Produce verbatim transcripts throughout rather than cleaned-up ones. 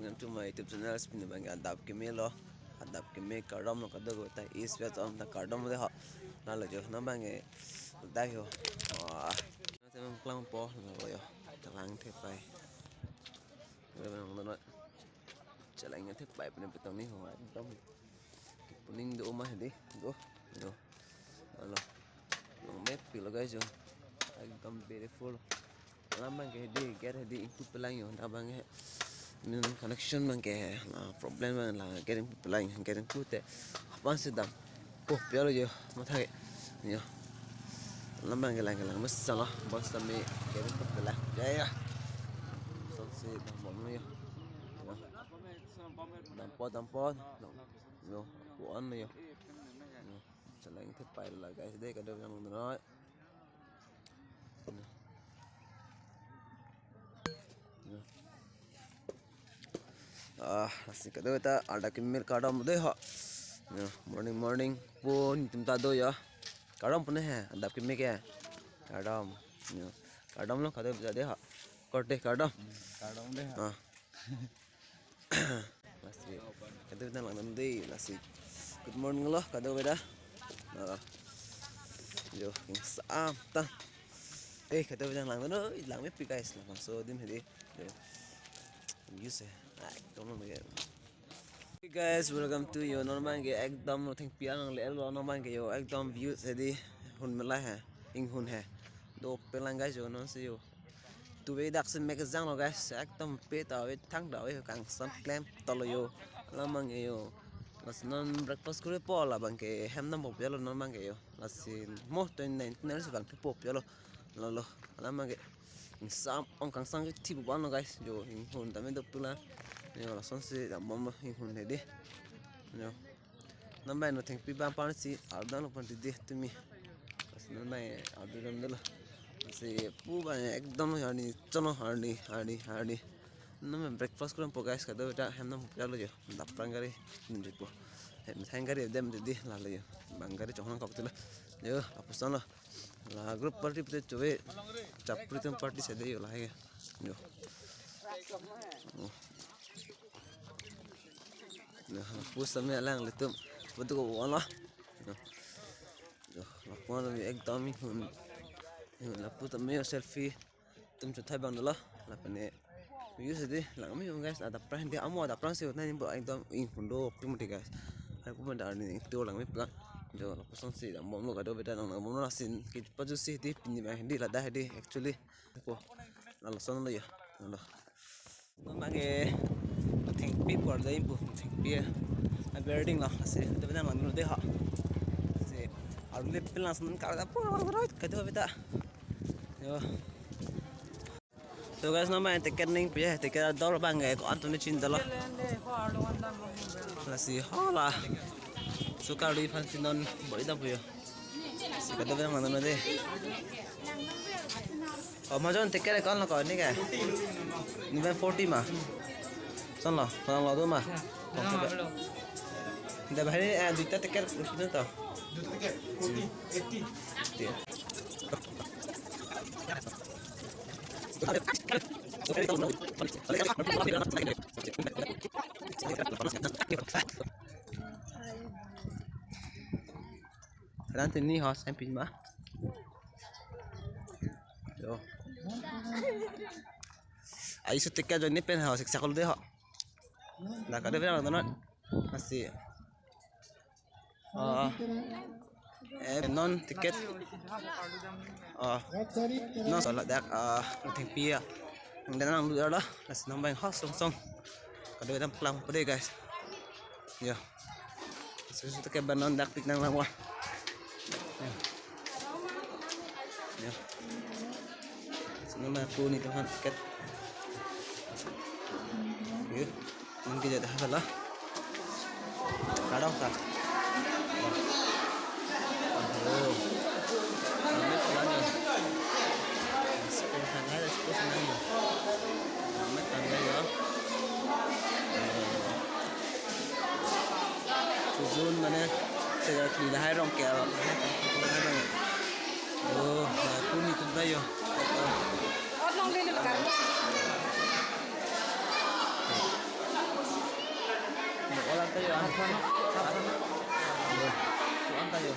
Welcome to my YouTube channel, pini abang adap keme lo, adap keme kardom lo kadokave ta, East West atum ta kardom lo de ho. Lalo jo, non abang ke, dai ho. Wah, na temang klangpo, lalo jo, chelang thepai. Lalo abang non, chelang thepai, pini petang ni ho, ekdom. Puning do ma hedi, do, do. Lalo. Langmepik lo guys jo. Ekdom beautiful. Alam abang ke hedi, gate hedi ingpu pelang jo. Dak abang ke min connection abang ke la problem abang la gate ingpu pelang, gate ingpu te. Aphan si dampo pi lo jo. Matha ke. Jo. Alam abang ke lang ke lang mesen lo. Bos tame gate ingpu pelang. Ya ya. Son si dambom lo jo. Jo. Dampo dampo. Jo. Ko-an lo jo. Jo. Chelang thepai lo guys, dei kadokave nang noi. Ah, lasi kadokave ta adap keme kardom de ho. Jo, morning morning pon tum ta do jo. Kardom pon he, adap keme ke. Kardom. Jo. Kardom lo kadokave ta de ho. Korte kardom. Kardom de ho. Ah. Lasi, kadokave ta langdam de, lasi. Good morning lo, kadokave ta. Lalo. Jo, ingsam ta. Eh, kadokave ta langdam, langmepik guys, labangso adim hedi. Jo. Views he. Ekdom lang ya. Hey guys, welcome to jo, non abang ke ekdom thengpi angle lo, non abang ke jo, ekdom views hedi, hun melai he, inghun he. Dope lang guys jo, non si jo. Tuve dak si mek jang lo guys, ekdom pe ta ave thang ta ave kangsam klem tolo jo. Alam abang jo. Mas non breakfast kuri po labang ke hem dampo pi lo non abang ke jo. Lasi mo twenty nineteen si vangthupo pi lo. Lalo. Alam abang ke. Ingsam ong kangsam ke thibu ban lo guys. Jo inghun tame dope lang. Jo lason si dambom lo inghun hedi. Jo. Non abang no thengpi abang aphan si ardan lo aphan didi tumi. Pas non abang ardu dam dolo. Si pu abang ekdom arni chono arni arni arni. Non abang breakfast kuri dampo guys, kadokave ta hem dampo pi lo jo. Dap prang gari nunjupo. Hem thang gari dem didi lalo jo. Bang gari chonghang kok tilo. Jo, lapuson lo. La group party pute chove. Chapri tum party sede jo lahai ke. Jo. Oh. Nah, lapu tame alanglitum. Putu ko wala. Jo. Jo, lapu tame ekdom inghun. Jo, lapu tame selfie. Tum chuthai abang dolo. Lapen e. Views hedi langme jo guys, adap prang hedi amo adap prang si utna ni bo ekdom inghun dope mati guys. Hai pu mati arni to langmepik. Jo lapuson si dambom lo kadokave ta nang dambom lo asin. Kipaju si hedi pini abang hedi ladak hedi actually. Ko. Lalo son lo jo. Lalo. Non abang ke thengpi por dai pu thengpi. A building lo si. Kadokave ta langdam de ho. Si. Arle pelang son kar da por kadokave ta. Jo. So guys, non abang ticket nangpi he, ticket ador abang ke ko-an atum ni chinidolo. Lasi hala. Sukar di aphan si non boi dampo jo. Si kadokave abang non de. Oh, majon ticket ko-an lo ko ni ke? Ni abang forty ma. Son lo, son lo do ma. Kong ticket. Dak bahari eh duita ticket rupina to. Duita ticket forty, eighty. Ran tini hos em pin ma. Jo. Ai su ticket jo ni pen hos siksa kol de ho. Dak kadokave abang non. Masih. Oh. Eh, non ticket. Oh. Non salah dak ah thengpi ya. Nang dan nang lu ya lah. Lasi non abang hos song song. Kadokave ta plangpo de guys. Jo. Susu ticket abang non dakpik nang lang wa. Jo. Jo. Sino ma pu ni tuhan ticket. Yuk, mungkin jadi hal lah. Kadang sa. Oh. Kami pulang ya. Sepuluh sana ada sepuluh sana ya. Kami tanggal ya. Sujun mana? Saya tidak hai rong kaya. Oh, aku ni tu dah ya. Ot nong lele bakar. Tayo, ang Yo. Ang tayo.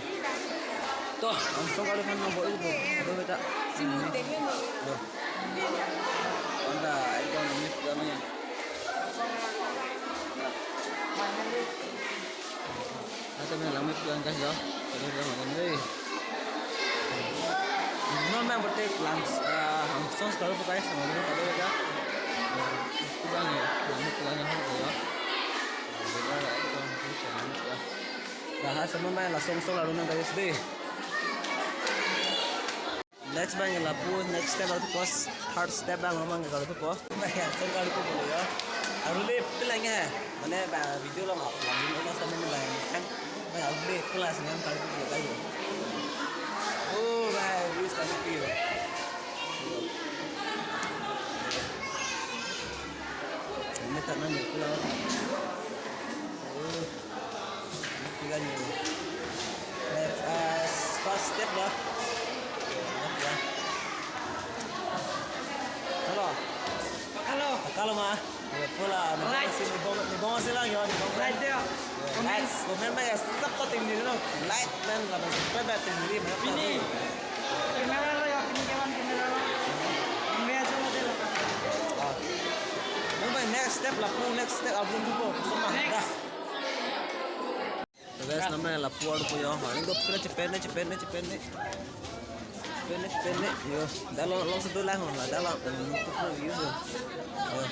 To, ang song kali kan nang boy ko. Aduh, beta. Yo. Anta, ekdom ini kami. Anta, main langmit ko ang guys, yo. Aduh, udah makan deh. Non main berarti langs, eh, langsung sekali pakai sama dulu tadi ya. Kurang ya, langmit kurang ya, ya. Dah, sama main langsung lalu nang guys deh. Next bang lapu, next step lapu, first, third step bang ngomong kalau tuh po. Bang ya, song kalau tuh po ya. Aru le pelang ya. Mane bang video lo ngap, lang ini lo sama ini bang. Kan bang aru le pelang sih kan kalau tuh po kayo. Oh bang, wis kalau tuh po. Ini tak nanya pulang. Oh. Tiga ni. Left, ah, first step lah. Ya. Halo. Halo. Halo ma. Ya, pula. Like. Ni bong, ni bong sila ya, ni bong. Like dia. Ya, comment. Like, comment ma ya, sab to ting ni lo. Like dan la subscribe ting ni. Ini. Camera lo ya, ini kawan camera lo. Ini aja lo dia. Ah. Next step lapu, next step album tuh po. Sama. Next. Dah. So guys, nama lapu arlo po yo. Ini ko pura cepen ni, cepen ni, cepen ni. Cepen ni, cepen ni. Yo, dah lo, lo satu lah, lah, dah lo. Hmm, itu pura views yo. Yo.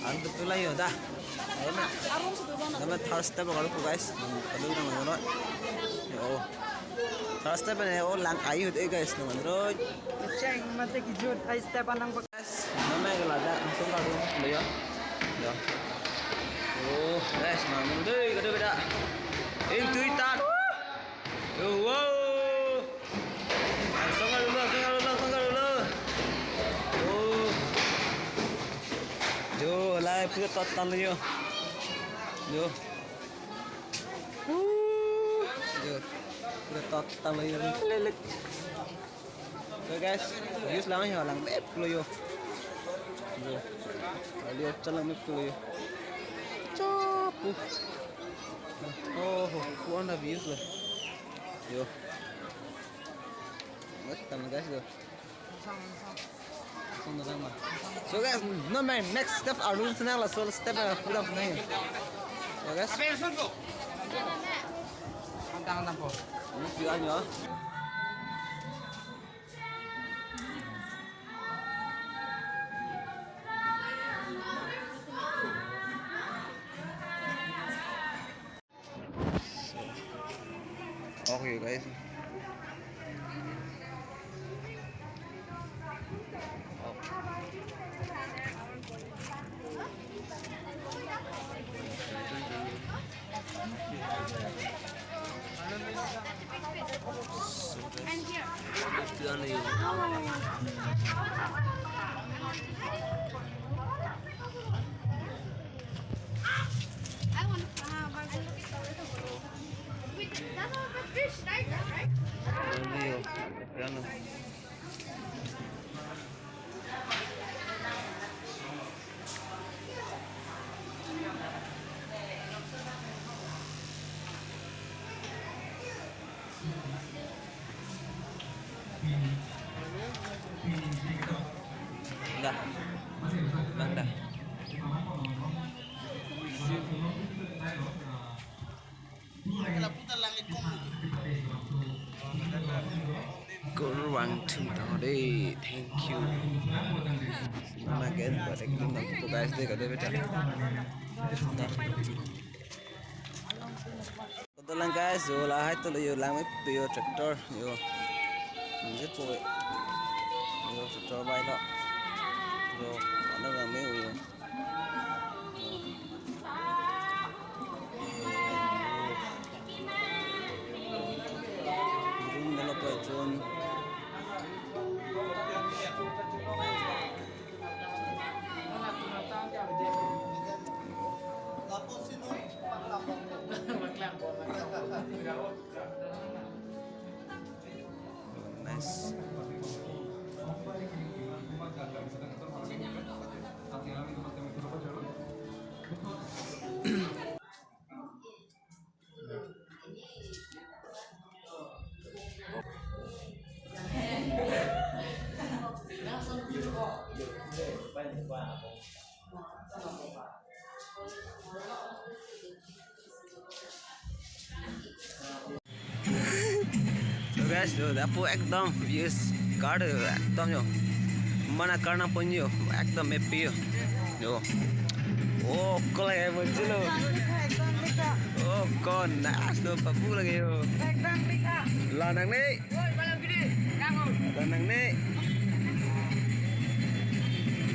Ang betul lah yo, dah. Ayo, na. Nama third step arlo po guys. Hmm, kalau nang ngono. Yo. Third step ni, oh, lang ayu deh guys, nang ngono. Ceng, mate kijut, third step anang. Guys, nama ke lada langsung kalau lo ya. Ya. Oh, guys, namun deh, kada beda. Ing tuitan. Oh, wow. Langsung kalau lo, langsung kalau lo, langsung kalau lo. Oh. Yo, lai pura total yo. Yo. Uh. Yo. Pura total yo. Lelek. So guys, views lang yo, lang mep lo yo. Yo. Kali acha lang mep lo yo. Chapu. Oh, oh, two hundred views lo. Yo. Mas tama guys yo. Langsung datang ma. So guys, no main next step arlo senang laso step eh, pulang senang. So guys. Antang antang po. Ini view-an yo. Okay guys. I want to, uh, my, wait, that's all the fish, right? Right? Ano yun? Ano? Dah. Bang dah. Kurang tu tau deh. Thank you. Again, buat acting dan tupo guys deh, kada beda. Dah. Kebetulan guys, yo lahai tu yo lang mep yo tractor yo. Ini po yo tractor bai lo. Yo, mana lang mep yo. Drone dalo pa drone. Nice. So guys, yo, lapu ekdom views card, yo, ekdom yo. Mana karna pon yo, ekdom mepi yo. Yo. Oh, ko lagi muncul lo. Oh, ko nice lo, papu lagi yo. Lanang ni. Lanang ni.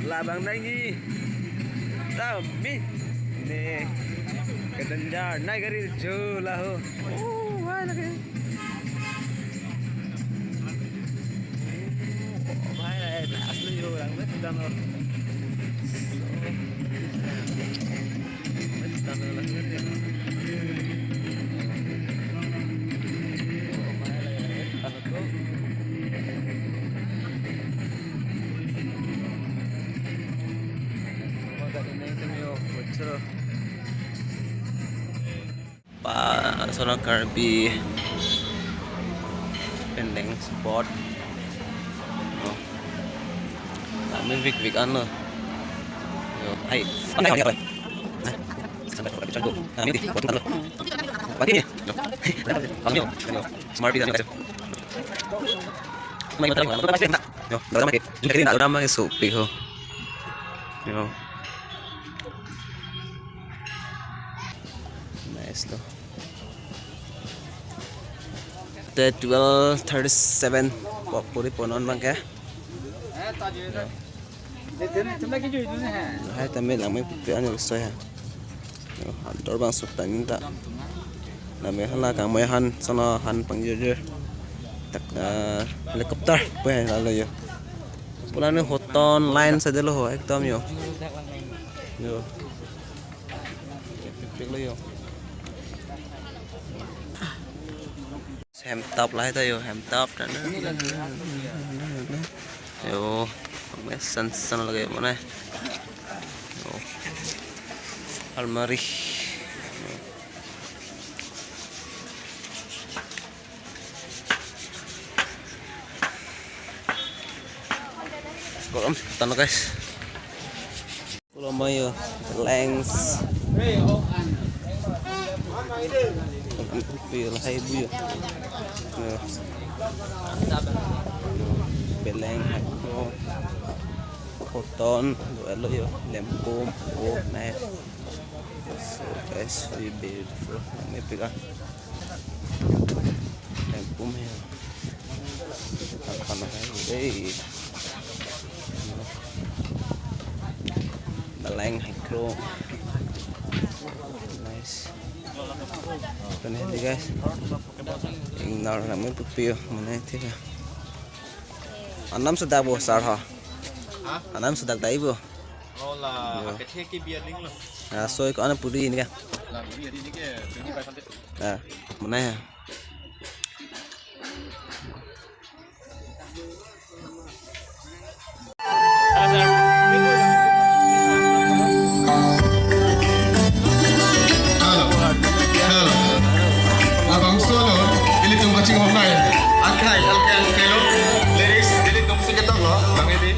Labang dangi. Tami. Ne. Kedenjar. Nai gari jo laho. Oh, wah lagi. Bhai, asli yo, orang betul. Pa, sono Karbi pending spot. Oh. Kami vik vik ano. Yo, hai. Ano, ano, ano? Sampai ke picture dulu. Nah, ini di, buat dulu. Buat ini. Yo. Kami yo. Smart video. Yo, drama ke. Ini kali drama ke sopi ho. Yo. Nice lo. Te twelve thirty-seven pok puri ponon bang ke. Hai, tame lang me pupe ano soy ha. Yo, han tor bang suk tangin ta. Name hala kang moya han, sono han pang jujur. Tak, eh, helicopter pu hai lalo yo. Pulani hoton line sa delo ho, ekdom yo. Yo. Pik pik lo yo. Hemtap lahai ta yo, hemtap ta na. Yo, mes san san lagi mana? Yo. Almari. Kolom, tano guys. Kolom ayo, lens. Pil hai bu yo. Yo. Beleng hai ko. Hoton, do elo yo, lempum, oh, nice. So guys, very beautiful. May piga. Lempum hai. Apa na hai? Hey. Beleng hai ko. Nice. Pen hai di guys. Ingnar na me pupi yo, mane thik ya. Anam sedak bo sar ha. Ha? Anam sedak dai bo. Oh la, yo. Akethe ke biar ning lo. Ah, so ko ana puri ini kan. La, biar ini ke twenty five hundred. Ah, mana ya? Hello. Hello. Labangso lo, ilitum kachingvai. Akhai, alkai, alkai lo. Lyrics, ilitum si ketok lo, bang ini.